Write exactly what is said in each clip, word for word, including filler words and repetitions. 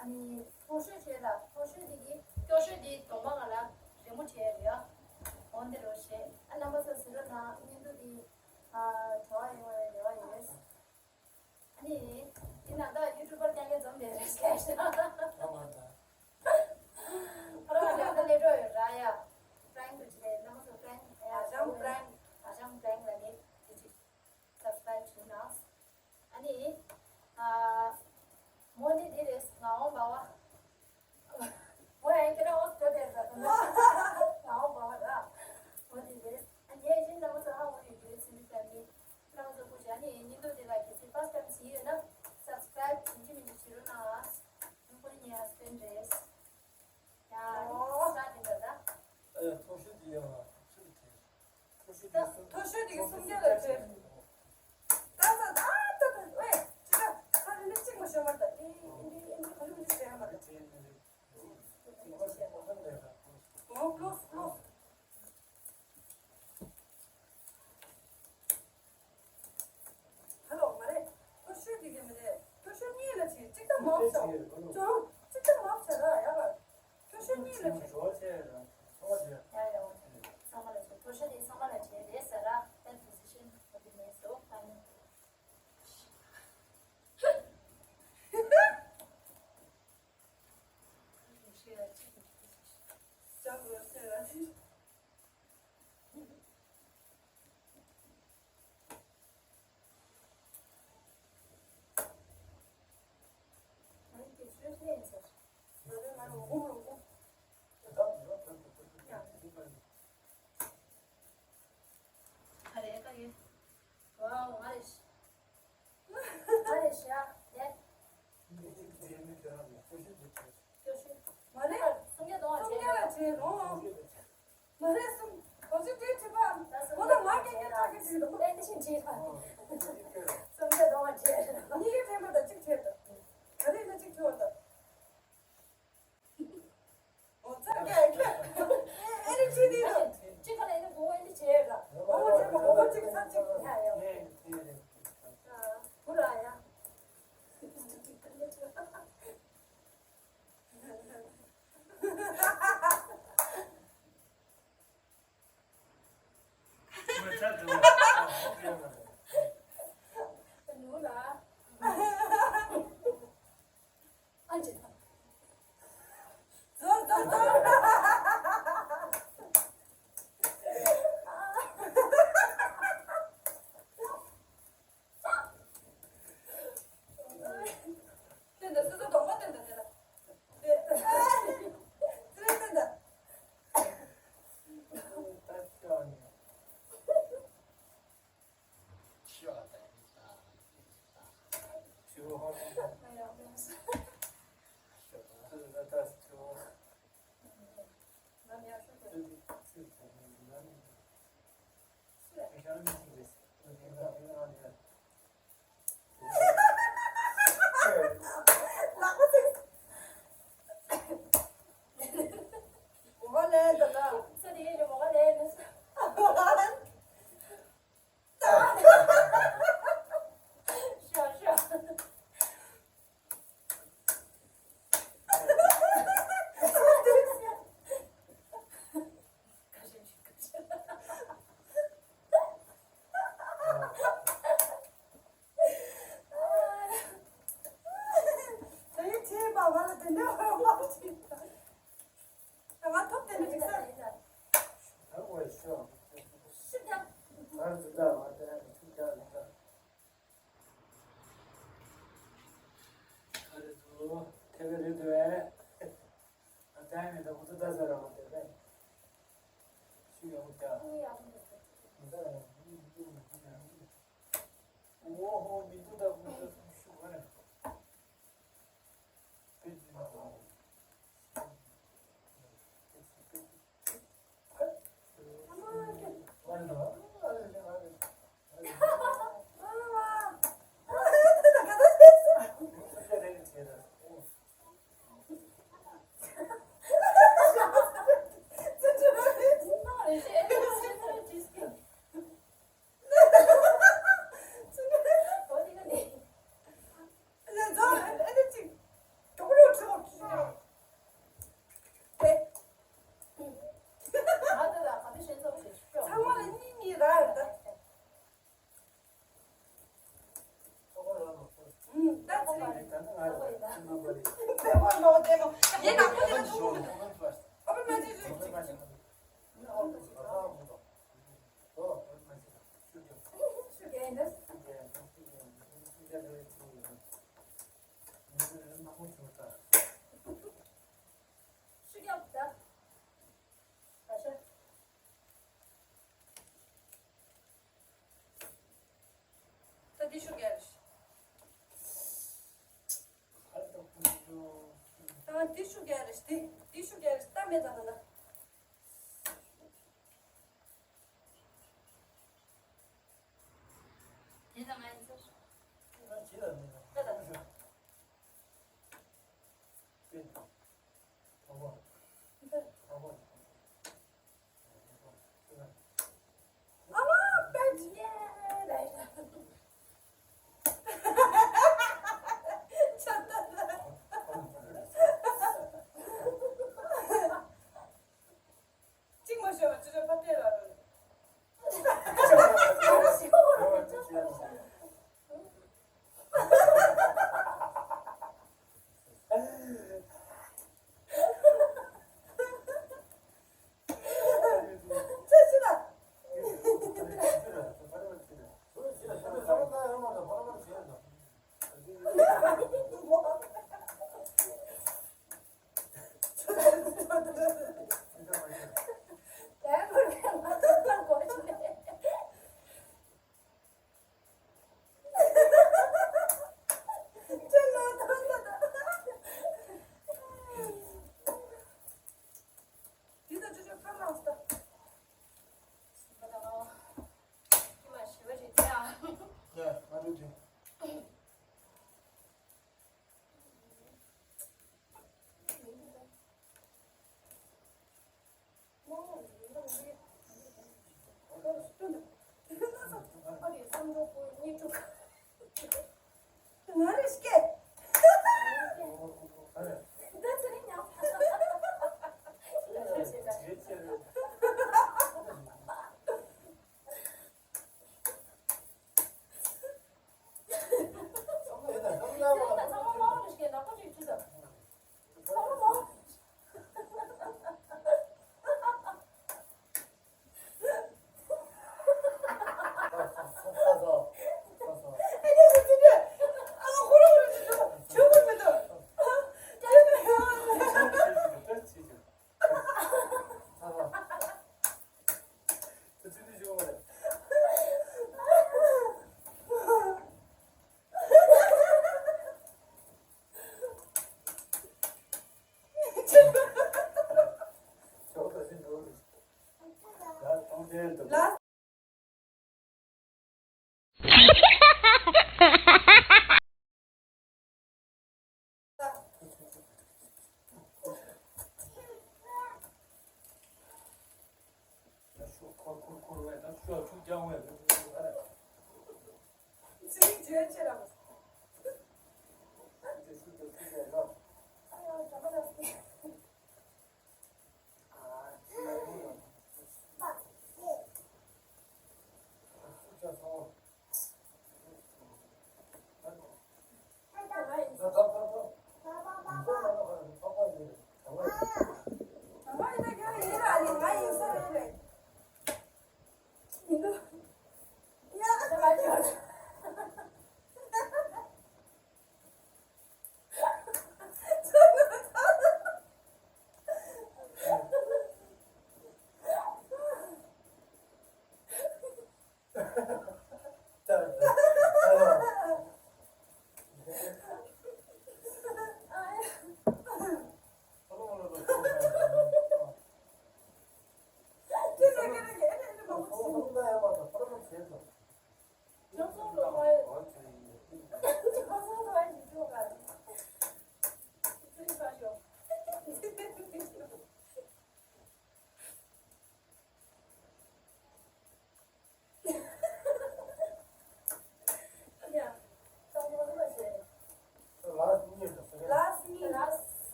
ཨ་ནི་མཐོ་ཤོས་བྱས་ལ་མཐོ་ཤོས་དེ་གི་སྐྱོ་ཤོས་དེ་གདོང་པ་ང་ལ་རི་མོ་བྱས་རེད་ཡ། འོན་ཏེ་རོ་ཞེས་ཨ་རྣམ་པ་ཚོ་གཟིགས་རོགས་གནང་། བརྙན་ཐུང་དེ་ཨ་བྲོ་བ་ཡོང་བའི་རེ་བ་ཡོད། ཨ་ནི་དེ་ནང་ད་ཡུ་ཊུབ་པར་རྐྱང་རྐྱང་འཛོམས་བསྡད་རེད་ཤག་ཨ་མ་ད། ཕ་ར་བ་ལ་ད་ལས་འགྲོ་ཡོད་ར་ཡ། པྲེང་དུ་བྱས་རྣམ་པ་ཚོ་པྲེང་ཨ་ཞང་པྲེང་ཨ་ཞང་པྲེང་ལ་ནི་དེ་ཅིག་སབ་སི་ཀ་རེབ་བྱུང་ན། ཨ་ནི། ཨ། མོ་ནི་འདི་རེད། ངག་དབང་འབའ་བ། མོ་ཡང་ཁྱེད་རང་ཨོ་སི་ཀྲོ་ལི་ཡ་རེད། ངག་དབང་འབའ་བ་ར། མོ་འདི་རེད། ཨ་ནི་ཡིན་རྣམ་པ་ཚོ་ཧ་གོ་ཡོད་ཀྱི་རེད། སི་མི་ཕེ་མི་ལི། རྣམ་པ་ཚོ་སྐུ་མཁྱེན། ཨ་ནི་ཡིན་མདོག་འདི་ལ་གལ་སྲིད་ཕར་སི་ཊའིམ་གཟིགས་ཡོད་ན་སབ་སི་ཀ་རེབ་ཡིན་གཅིག་མིན་གཅིག་བྱེད་རོགས་གནང་། ཨ་ནི་ཁོ་ནི་ངའི་ཧ་སི་བེན་ཌི་རེད། ཡ། ཨོ། ས་དེ་འདྲ་ད། ཨེ། མཐོ་ཤོས་དེ་ཡོད་ཨ། མཐོ་ཤོས་དེ་གསུམ་བརྒྱ་ལ་བྲལ། ད་ད་ད་ད་ད། ཨེ། ཅི་ད། ས་རི་ནི་གཅིག་མ་ཤོར་མ་ད། ཨེ། ཨེ་འདི་ཨེ་འདི་ག་རེ་མི་འདི་བྲལ་མ་ད། ཨོ། ལོས་ལོས། ཧ་ལོ། མ་རེད། མཐོ་ཤོས་དེ་ག་མ་རེད། མཐོ་ཤོས་གཉིས་ལ་བྱེད། གཅིག་ད་མ་བྱ། ཅོ། གཅིག་ད་མ་བྱ་ར་ཡ་ལ། མཐོ་ཤོས་གཉིས་ལ་བྱེད། ཡ་ཡ། ཚང་མ་ལ་བྱེད། མཐོ་ཤོས་དེ་ཚང་མ་ལ་བྱེད་རེད་ཟེར་ར། ད་པོ་སི་ཤན་ཨོ་དེ་མེད་སོ། ཨ་ནི། མ་རེད། སུམ་བརྒྱ་གཏོང་བ་བྱས། མ་རེད་སུམ། གོ་ཚོད་དེ་བྲིས་པའམ། ཁོ་ན་ང་སྐད་ཆ་ཁ་ཤས་བྲིས་འདུག་ཨེ་འདི་བཞིན་བྲིས་དང་། སུམ་བརྒྱ་གཏོང་བ་བྱས། གཉིས་ཀ་བྲིས་པ་དང་གཅིག་བྲིས་དང་། ག་རེ་ཡིན་ན་གཅིག་བྲིས་པ་དང་། འོ་ཙག་ཀྱག་ཀྱག་ཨེ་རེ་བྲིས་འདི་དང་། གཅིག་ཁ་ལ་ཡིན་ན་མགོ་བོ་ཨེ་འདི་བྱས་ཡོད་ལ། མགོ་བོ་བྲིས་པ་མགོ་བོ་གཅིག་ས་གཅིག་ཡ་ཡ། བུ་ར་ཡ། ད་འདི་ཤུ་རྒྱག་རེད། ད་འདི་ཤུ་རྒྱག་རེད། འདི་འདི་ཤུ་རྒྱག་རེད། ད་མེད་ད་ད་ད། དེ་ད་ང་ཡིན་ཚོ། ད་ད།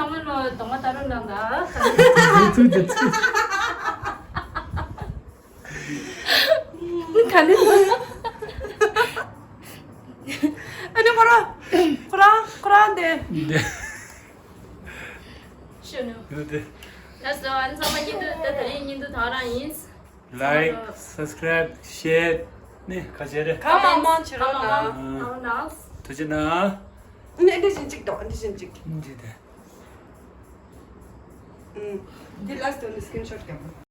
ང་ལོ་གདོང་པ་ལྟ་རོགས་གནང་དང་། ཚུགས་ཚུགས་ཚུགས། ག་ནས། ཨ་ནི་ཁོ་རང་ཁོ་རང་ཁོ་རང་དེ། འདི། ཤོད་ནུ། འདི་དེ། ལགས་སོ། ཨ་ནི་ཚང་མ་སྙིང་སྡུག་ད་ད་རིང་སྙིང་སྡུག་ད་རང་ཡིན། Like, subscribe, share ནི་ཁ་ཆེ་རེད། གང་མང་མང་བྱེད་རོགས་གནང་། ཨང་ནང་། ཐུགས་རྗེ་གནང་། ནི་འདི་བཞིན་གཅིག་དང་འདི་བཞིན་གཅིག་འདི་དེ། ཨུམ། འདི་ལ་སྟོན་ནི་སི་ཀྲིན་ཤོཊ་རྒྱབ།